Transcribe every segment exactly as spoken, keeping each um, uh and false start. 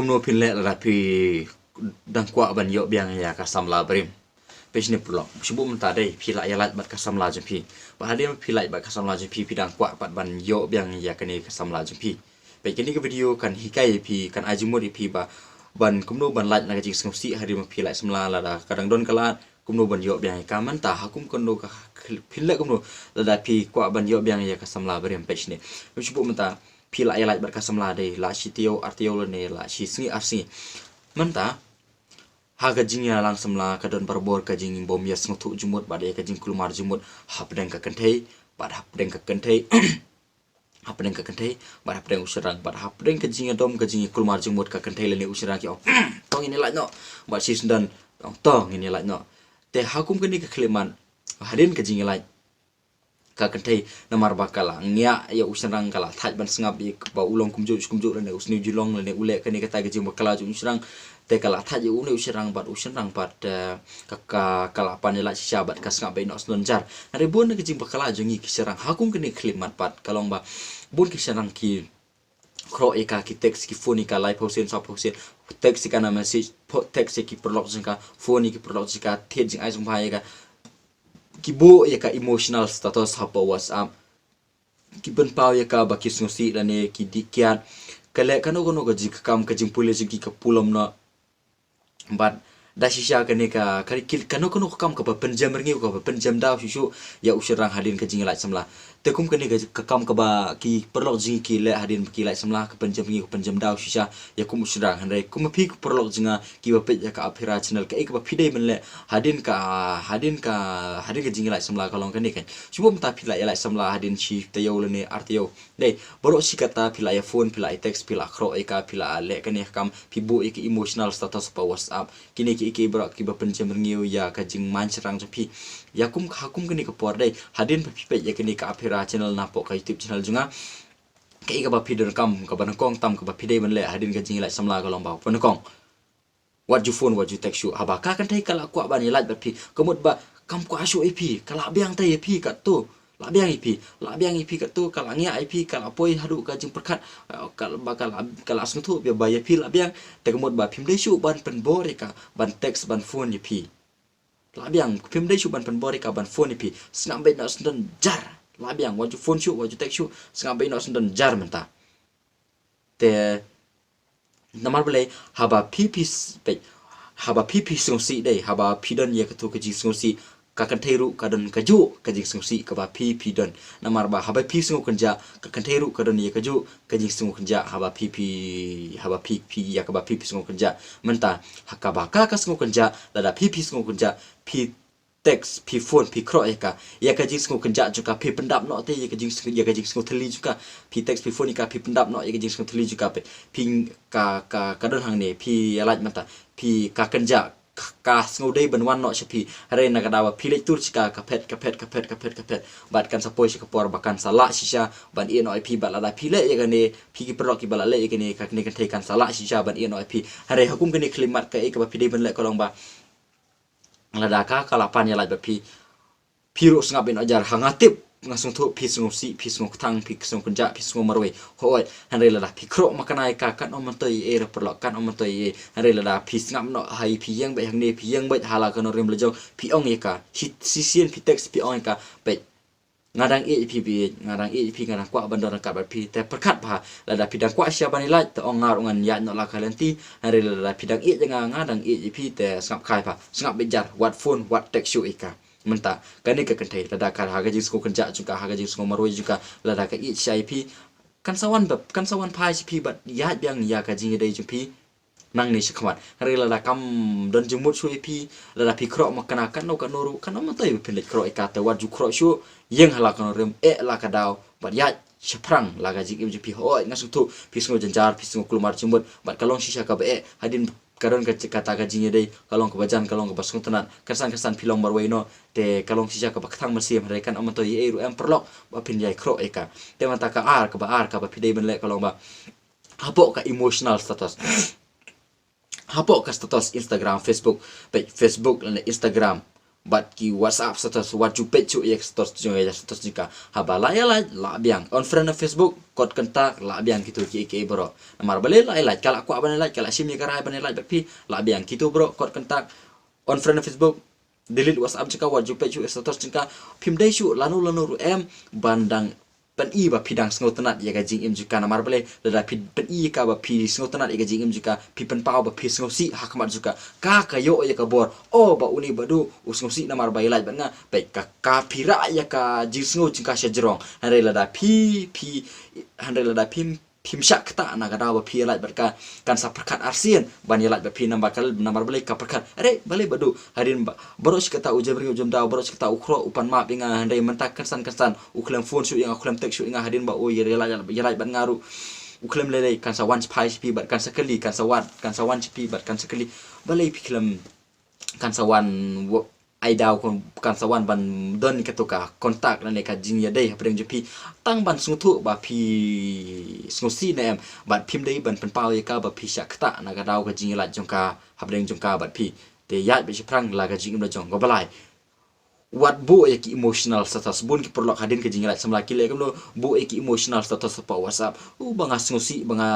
Kumno phin leh lada phi dang kwah ban ïoh biang ïa ka samla barim? Peit shane paralok, shu buh mynta dei, phi lah ïa lait bad ka samla jong phi. Bad hadien phi lait bad ka samla jong phi, phi dang kwah pat ban ïoh biang ïa kane ka samla jong phi. Peit kane ka video kan hikai ïa phi, kan ai jingmut ïa phi ba ban kumno ban lait na ka jingsngewsih hadien phi lait samla, lada ka dang don ka lad, kumno ban ïoh biang ïa ka. Mynta ha kum kumno ka, phin leh kumno lada phi kwah ban ïoh biang ïa ka samla barim? Peit shane. Shu buh mynta, phi lah ïa lait bad ka samla dei, lah shi taïew, ar taïew lane lah shi sngi, ar sngi. Mynta ha ka jingïalang samla ka don barabor ka jingbym ïasngewthuh jingmut bad ïa ka jingkulmar jingmut hapdeng ka kynthei bad hapdeng ka kynthei, hapdeng ka kynthei bad hapdeng u shynrang, bad hapdeng ka jingïadom, ka jingkulmar jingmut, ka kynthei lane u shynrang ki ong, "To ngin ïa lait noh." Bad shi syndon ong, "To ngin ïa lait noh." Te ha kum kane ka khyllipmat, hadien ka jingïalait, ka kynthei, namar ba ka la ngiah ïa u shynrang, ka la thait ban sngap ïa ba u long kumjuh kumjuh lane u sniew jinglong lane u leh kane katai ka jingbakla jong u shynrang. Te ka la thait ïa une u shynrang bad u shynrang pat, eh, ka, ka, ka la pan ïalait shisha bad ka sngap beit noh syndon jar. Hynrei bun na ka jingbakla jong ngi ki shynrang ha kum kane ka khyllipmat pat ka long ba bun ki shynrang ki khroh ïa ka, ki text, ki phone ïa ka laiphew sien, sawphew sien, text ïa ka na message, pho-, text ïa ki paralok jong ka, phone ïa ki paralok jong ka, thied jingai jingbha ïa ka, ki buh ïa ka emotional status hapoh WhatsApp, ki pynpaw ïa ka ba ki sngewsih lane ki dih kiad, ka leh kano kano ka jingkam, ka jingpule jong ki ka pulom noh. Bad da shisha kane ka, ka, ki, kano kano ka kam kaba pynjem rngiew, kaba pynjem daw shuh shuh ïa u shynrang hadien ka jingïalait samla. Te kum kane ka, ka kam kaba ki paralok jong ngi ki leh hadien ba ki lait samla, ka pynjem rngiew, ka pynjem daw shisha ïa kum u shynrang. Hynrei kum phi ki paralok jong nga kiba peit ïa ka Aphira channel, kaei kaba phi dei ban leh hadien ka, hadien ka, hadien ka jingïalait samla ka long kane kan. Shu buh mynta phi lah ïalait samla hadien shi taïew lane ar taïew. Dei, baroh shi katta phi lah ïa phone, phi lah ïa text, phi lah khroh ïa ka, phi lah leh kane ka kam, phi buh ïa ka emotional status hapoh WhatsApp. Kine kiei kiei baroh kiba pynjem rngiew ïa ka jingman shynrang jong phi. Ïa kum, ha kum kane ka por dei, hadien ba phi peit ïa kane ka Aphira channel napoh ka YouTube channel jong nga, kaei kaba phi donkam, kaba nyngkong tam kaba phi dei ban leh hadien ka jingïalait samla ka long ba pynnyngkong, wat ju phone, wat ju text shuh. Haba ka kynthei ka la kwah ban ïalait bad phi, ka mut ba kam kwah shuh ïa phi, ka lah biang te ïa phi katto. Lah biang ïa phi, lah biang ïa phi katto, ka la ngiah ïa phi, ka la poi haduh ka jingpyrkhat, eh, ka la, ba ka la, ka la sngewthuh ba ïa phi lah biang, te ka mut ba phim dei shuh ban pynbor ïa ka, ban text, ban phone ïa phi. Lah biang, phim dei shuh ban pynbor ïa ka, ban phone ïa phi. Sngap beit noh syndon jar. Lah biang, wat ju phone shuh, wat ju text shuh, sngap beit noh syndon jar mynta. Te namar balei, haba phi phi s-, peit, haba phi phi sngewsih dei, haba phi don ïa katto ka jingsngewsih, ka kynthei ruh ka don kajuh ka jingsngewsih kaba phi phi don. Namar ba haba phi sngew kynjah, ka kynthei ruh ka don ïa kajuh ka jingsngew kynjah haba phi phi, haba phi phi, ïa kaba phi phi sngew kynjah. Mynta ha kaba ka ka sngew kynjah, lada phi phi sngew kynjah, phi text, phi phone, phi khroh ïa ka. Ïa ka jingsngew kynjah jong ka phi pyndap noh te ïa ka jings-, ïa ka jingsngew thylli jong ka. Phi text, phi phone ïa ka, phi pyndap noh ïa ka jingsngew thylli jong ka. Phi, phi ka, ka, ka don hangne, phi ïalait mynta, phi ka kynjah, ka, ka sngew dei ban wan noh sha phi. Hynrei na ka daw ba phi leit tur sha ka, ka phet, ka phet, ka phet, ka phet, ka phet. Bad kan sa poi sha ka por ba kan sa lah shisha ban ïeh noh ïa phi, bad lada phi leh ïa kane, phi ki paralok kiba la leh ïa kane, ka kane ka kynthei kan sa lah shisha ban ïeh noh ïa phi. Hynrei ha kum kane ka khyllipmat kaei kaba phi dei ban leh ka long ba lada ka, ka la pan ïalait bad phi, phi ruh sngap beit noh jar. Ha nga tip, nga sngewthuh phi sngewsih, phi sngew kthang, phi sngew kynjah, phi sngew marwei. Hooid, hynrei lada phi khroh makna ïa ka, kan ym myntoi ei ei re paralok, kan ym myntoi ei ei. Hynrei lada phi sngap noh, ha ïa phi ïeng beit hangne, phi ïeng beit ha la ka nongrim la jong, phi ong ïa ka. Shi, shisien phi text, phi ong ïa ka, beit, nga dang ïeit ïa phi beit, nga dang ïeit ïa phi, nga dang kwah ban don ryngkat bad phi. Te pyrkhat bha, lada phi dang kwah shisha ban ïalait, te ong nga ruh ngan ïaid noh la ka lynti. Hynrei lada phi dang ïeit ïa nga, nga dang ïeit ïa phi, te sngap khai bha, sngap beit jar, wat phone, wat text shuh ïa ka. Mynta kane ka kynthei, lada ka ha ka jingsngew kynjah jong ka, ha ka jingsngew marwei jong ka, lada ka ïeit shisha ïa phi, kan sa wan bad, kan sa wan phai sha phi bad ïaid biang ïa ka jingïadei jong phi nangne shakhmat. Hynrei lada kam don jingmut shuh ïa phi, lada phi khroh makna katno katno ruh, kan ym myntoi ba phin leit khroh ïa ka. Te wat ju khroh shuh, ïeng ha la ka nongrim, eh la ka daw bad ïaid shaphrang la ka jingim jong phi. Hooid, nga sngewthuh phi sngew jynjar, phi sngew kulmar jingmut, bad ka long shisha kaba eh. Hadien ka don ka, kata ka jingïadei, ka long kaba jan, ka long kaba sngewtynnat. Kynsan kynsan phi long marwei noh, te ka long shisha kaba kthang mynsiem. Hynrei kan ym myntoi ei ei ruh em paralok ba phin ïai khroh ïa ka. Te mynta ka ar, kaba ar kaba phi dei ban leh ka long ba hapoh ka emotional status, hapoh ka status Instagram, Facebook, peit, Facebook lane Instagram, Bad ki WhatsApp status, wat ju peit shuh ïa ka status jong, ïa status jong ka. Haba la ïa like, la biang. Unfriend na Facebook, kot kontak, la biang kito kiei kiei baroh. Namar balei la ïa like, ka la kwah ban ïa like, ka la shim ïa ka rai ban ïa like bad phi, la biang kito baroh, kot kontak, unfriend na Facebook, delete WhatsApp jong ka, wat ju peit shuh ïa status jong ka. Phim dei shuh lano lano ruh em ban dang pyni ba phi dang sngewtynnat ïa ka jingim jong ka. Namar balei? Lada phi pyni ïa ka ba phi sngewtynnat ïa ka jingim jong ka, phi pynpaw ba phi sngewsih ha khmat jong ka, ka ka ïoh ïa ka bor, o ba une Bah Duh u sngewsih namar ba ïa like bad nga. Peit ka, ka pyrah ïa ka jingsngew jong ka sha jrong. Hynrei lada phi, phi, hynrei lada phim, phim shah ktah na ka daw ba phi ïa like bad ka, kan sa pyrkhat arsien ban ïa like bad phi. Namar ka, namar balei ka pyrkhat? Are, balei Bah Duh? Hadien ba, baroh shi katta u jem ring u jem daw, baroh shi katta u khroh u pan map ïa nga, hynrei mynta kynsan kynsan u khlem phone shuh ïa nga, u khlem text shuh ïa nga, hadien ba u ïa like, ïa like bad nga ruh u khlem lei lei. Kan sa wan shaphai sha phi bad kan sa kylli, kan sa wan, kan sa wan sha phi bad kan sa kylli, balei phi khlem, kan sa wan wa-, ai daw, kan, kan sa wan ban don kato ka kontak lane ka jingïadei hapdeng jong phi, tang ban sngewthuh ba phi sngewsih ne em. Bad phim dei ban pynpaw ïa ka ba phi shah ktah na ka daw ka jingïa like jong ka hapdeng jong ka bad phi. Te ïaid beit shaphrang la ka jingim la jong. Kaba lai, wat buh ïa ki emotional status. Bun ki paralok hadien ka jingïa like samla ki leh kumno, buh ïa ki emotional status hapoh WhatsApp. U, ba nga sngewsih, ba nga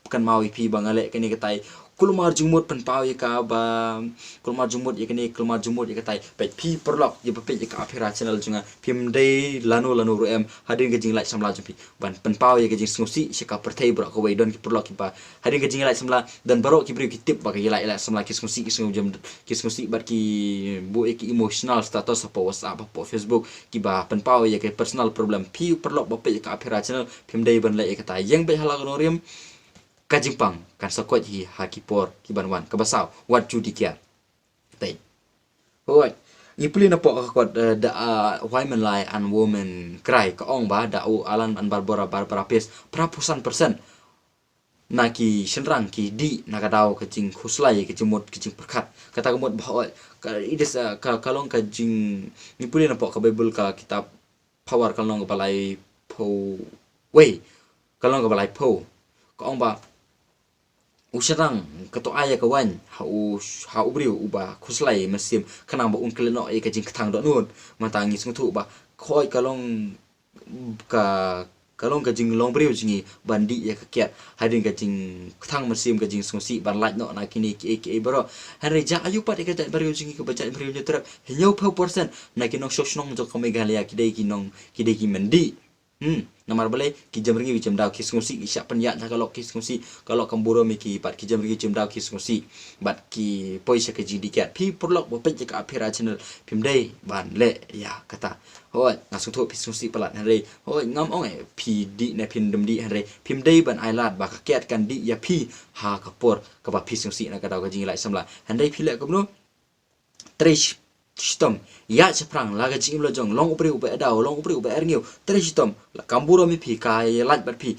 kynmaw ïa phi, ba nga leh kane katai. Kulmar jingmut pynpaw ïa ka ba, kulmar jingmut ïa kane, kulmar jingmut ïa katai. Peit phi paralok, ïa ba peit ïa ka Aphira channel jong nga, phim dei lano lano ruh em hadien ka jingïa like samla jong phi ban pynpaw ïa ka jingsngewsih sha ka pyrthei baroh kawei. Don ki paralok kiba hadien ka jingïa like samla, don baroh ki briew ki tip ba ka ïa like, ïa like samla ki sngewsih, ki sngewjem, ki sngewsih bad ki buh ïa ki emotional status hapoh WhatsApp, hapoh Facebook, kiba pynpaw ïa ka personal problem. Phi paralok ba peit ïa ka Aphira channel, phim dei ban leh ïa kata. Ïeng beit ha la ka nongrim, ka jingpang kan sa koit hi ha ki por ki ban wan. Kaba saw, wat ju dih kiar. Peit. Hooid. Ngi pule napoh ka kot, eh, da, ah, Why Men Lie and Women Cry, ka ong ba da u Alan and Barbara, Barbara Pierce, phra phew san percent na ki shynrang ki dih na ka daw ka jingkhuslai, ka jingmut, ka jingpyrkhat. Kata ka mut ba hooid, ka, it is, uh, ka, ka long ka jing, ngi pule napoh ka Baibl, ka kitab Pawar, ka lynnong kaba laiphew wei, ka lynnong kaba laiphew. Ka ong ba u shynrang ka to ai ïa ka waiñ ha u, ha u briew uba khuslai mynsiem, khnang ba un klet noh ïa ka jingkthang dohnud. Mynta ngi sngewthuh ba hooid ka long ka, ka long ka jinglong briew jong ngi ban dih ïa ka kiad hadien ka jingkthang mynsiem, ka jingsngewsih ban lait noh na kine kiei kiei baroh. Hynrei jia aiu pat ïa ka jaitbynriew jong ngi kaba jaitbynriew Hynñiewphew percent na ki nongshong shnong jong ka Meghalaya ki dei ki nong, ki dei ki men dih. Hmm, namar balei? Ki jem rngiew jem daw, ki sngewsih, ki shah pynïaid ha ka lok, ki sngewsih, ka lok kam burom ïa ki, bad ki jem rngiew jem daw, ki sngewsih bad ki poi sha ka jingdih kiad. Phi paralok ba peit ïa ka Aphira channel, phim dei ban leh ïa kata. Hooid, nga sngewthuh phi sngewsih palat, hynrei hooid, ngam ong eh phi dih ne phin dum dih, hynrei phim dei ban ai lad ba ka kiad kan dih ïa phi ha ka por kaba phi sngewsih na ka daw ka jingïaleh samla. Hynrei phi leh kumno? Trei shi-, shitom, ïaid shaphrang la ka jingim la jong, long u briew uba ïadaw, long u briew uba ïarngiew, trei shitom, la kam burom ïa phi, ka ïalait bad phi.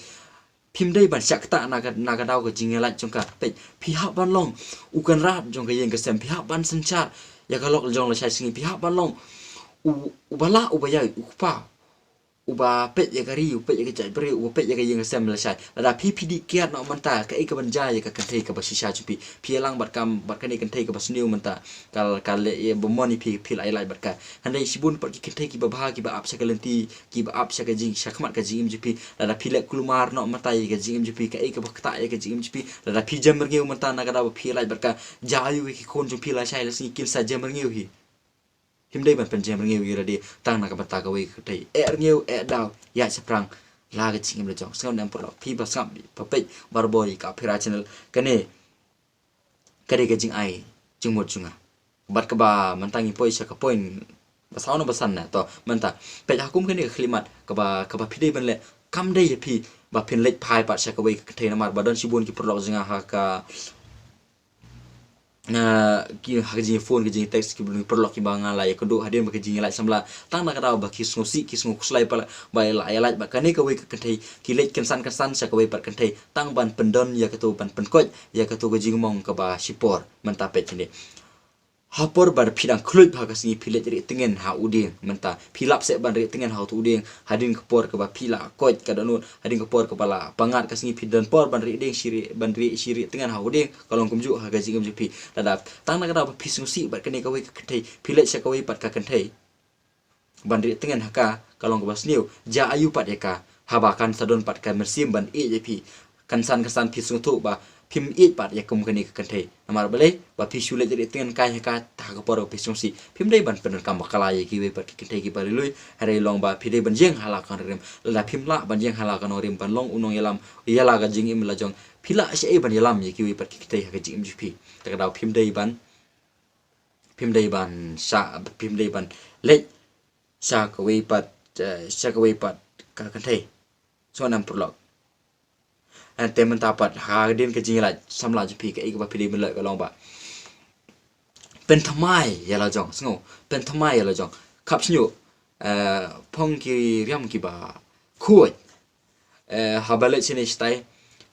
Phim dei ban shah ktah na ka, na ka daw ka jingïalait jong ka. Peit, phi hap ban long u kynrad jong ka ïing ka sem, phi hap ban synshar ïa ka lok jong lashai sngi, phi hap ban long u, uba lah, uba ïaid, u kpa uba peit ïa ka ri, u peit ïa ka jaitbynriew, uba peit ïa ka ïing ka sem lashai. Lada phi, phi dih kiad noh mynta, kaei kaban jia ïa ka kynthei kaba shisha jong phi? Phi ïalang bad kam, bad kane ka kynthei kaba sniew mynta, ka, ka leh ïa ba mon ïa phi, phi la ïalait bad ka. Hynrei shibun pat ki kynthei kiba bha, kiba ap sha ka lynti, kiba ap sha ka jing, sha khmat ka jingim jong phi. Lada phi leh kulmar noh mynta ïa ka jingim jong phi, kaei kaba ktah ïa ka jingim jong phi? Lada phi jem rngiew mynta na ka daw ba phi ïalait bad ka, jia aiu ïa ki khun jong phi lashai lasngi, kin sa jem rngiew hi? Phim dei ban pynjem rngiew ïa lade tang na ka bynta kawei ka kynthei. Eh rngiew, eh daw, ïaid shaphrang la ka jingim la jong. Sngap ne em paralok, phi ba sngap, ba peit barabor ïa ka Aphira channel, kane ka dei ka jingai jingmut jong nga. Bad kaba mynta ngi poi sha ka point ba saw ne ba san ne. To mynta, peit, ha kum kane ka khyllipmat kaba, kaba phi dei ban leh, kam dei ïa phi ba phin leit phai pat sha kawei ka kynthei, namar ba don shibun ki paralok jong nga ha ka, ah, ki, ha ka jingphone, ka jingtext, ki bun ki paralok kiba nga la ïakynduh hadien ba ka jingïalait samla, tang na ka daw ba ki sngewsih, ki sngewkhuslai palat ba la ïalait bad kane kawei ka kynthei, ki leit kynsan kynsan sha kawei pat kynthei tang ban pyndon ïa kato, ban pynkoit ïa kato ka jingmong kaba shipor. Mynta peit kine. ha por ba phi dang khluit ha ka sngi phi leit rieh tngen ha u dieng. Mynta phi lap seh ban rieh tngen ha utu u dieng, hadien ka por kaba phi la koit ka dohnud, hadien ka por kaba la pyngngad ka sngi phi don por ban rieh dieng shi rieh, ban rieh shi rieh tngen ha u dieng, ka long kumjuh ha ka jingim jong phi. Lada tang na ka daw ba phi sngewsih bad kane kawei ka kynthei, phi leit sha kawei pat ka kynthei ban rieh tngen ha ka, ka long kaba sniew. Jia aiu pat ïa ka, haba kan sa don pat ka mynsiem ban ïeit ïa phi. Kan san, kan san phi sngewthuh ba phim ïeit pat ïa kum kane ka kynthei. Namar balei? Ba phi shu leit rieh tngen kai ha ka, ha ka por ba phi sngewsih. Phim dei ban pyndonkam bakla ïa kiwei pat ki kynthei kiba lui lui. Hynrei long ba phi dei ban ïeng ha la ka nongrim. Lada phim lah ban ïeng ha la ka nongrim ban long u nongïalam ïa la ka jingim la jong phi, lah shaei ban ïalam ïa kiwei pat ki kynthei ha ka jingim jong phi? Ta ka daw phim dei ban, phim dei ban sha, phim dei ban leit sha kawei pat, eh, sha kawei pat ka kynthei. Sngewbha em paralok. Te mynta pat hadien ka jingïaleh samla jong phi, kaei kaba phi dei ban leh ka long ba pynthymmai ïa la jong, sngew, pynthymmai ïa la jong. Khapsniew, eh, phong ki riam kiba khuid. Eh, haba leit shane shatai,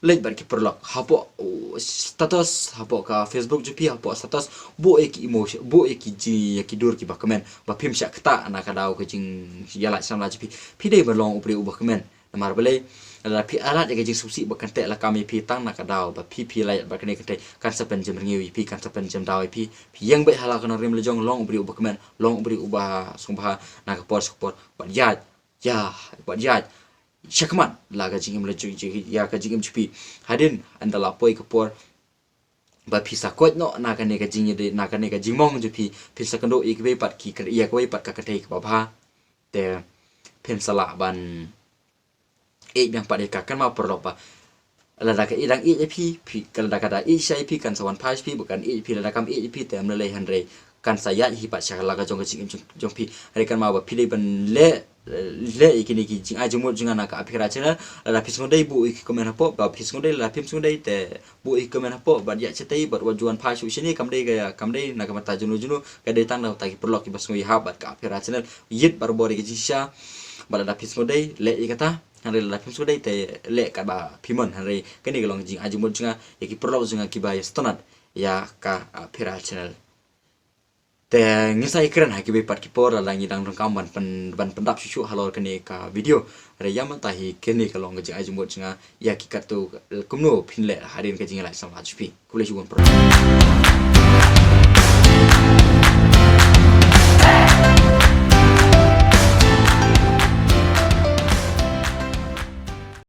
leit bad ki paralok hapoh, uh, status, hapoh ka Facebook jong phi, hapoh status, buh ïa ki emoji, buh ïa ki ji, ïa ki dur kiba kmen ba phim shah ktah na ka daw ka jingïaleh samla jong phi. Phi dei ban long u briew uba kmen. Namar balei? Lada phi ailad ïa ka jingsngewsih ba kan teh lakam ïa phi tang na ka daw ba phi, phi lait bad kane ka kynthei, kan sa pynjem rngiew ïa phi, kan sa pynjem daw ïa phi. Phi ïeng beit ha la ka nongrim la jong, long u briew uba kmen, long u briew uba sngewbha na ka por sha ka por. Bad ïaid, ïa, bad ïaid shakhmat la ka jingim la jong, jong, ïa ka jingim jong phi. Hadien ynda la poi ka por ba phi sa koit noh na kane ka jingïadei, na kane ka jingmong jong phi, phin sa kynduh ïa kawei pat ki, ïa kawei pat ka kynthei kaba bha. Te phin sa lah ban ïeit biang pat ïa ka. Kynmaw paralok ba lada ka ïeit, dang ïeit ïa phi, phi, ka lada ka da ïeit shisha ïa phi kan sa wan phai sha phi, ba kan ïeit ïa phi. Lada kam ïeit ïa phi te ym lei lei, hynrei kan sa ïaid hi pat sha la ka jong ka jingim jong, jong phi. Hynrei kynmaw ba phi dei ban leh, leh ïa kine ki jingai jingmut jong nga na ka Aphira Channel. Lada phi sngewdei buh ïa ki comment hapoh, ba phi sngewdei, lada phim sngewdei te buh ïa ki comment hapoh, bad ïa shatei, bad wat ju wan phai shuh shane, kam dei ka, kam dei na ka bynta jong no jong no, ka dei tang na ka bynta ki paralok kiba sngewbha ïa hap bad ka Aphira Channel. Ïit barabor ïa ka jingshisha. Bad lada phi sngewdei, leh ïa kata. Hynrei lada phim sngewdei te leh katba phi mon. Hynrei kane ka long ka jingai jingmut jong nga ïa ki paralok jong nga kiba ïa sngewtynnat ïa ka Aphira Channel. Te ngin sa ïakren ha kiwei pat ki por lada ngi dang donkam ban pyn, ban pyndap shuh shuh halor kane ka video. Hynrei ïa mynta hi kane ka long ka jingai jingmut jong nga ïa ki katto, kumno phin leh hadien ka jingïaleh samla jong phi. Khublei shibun paralok.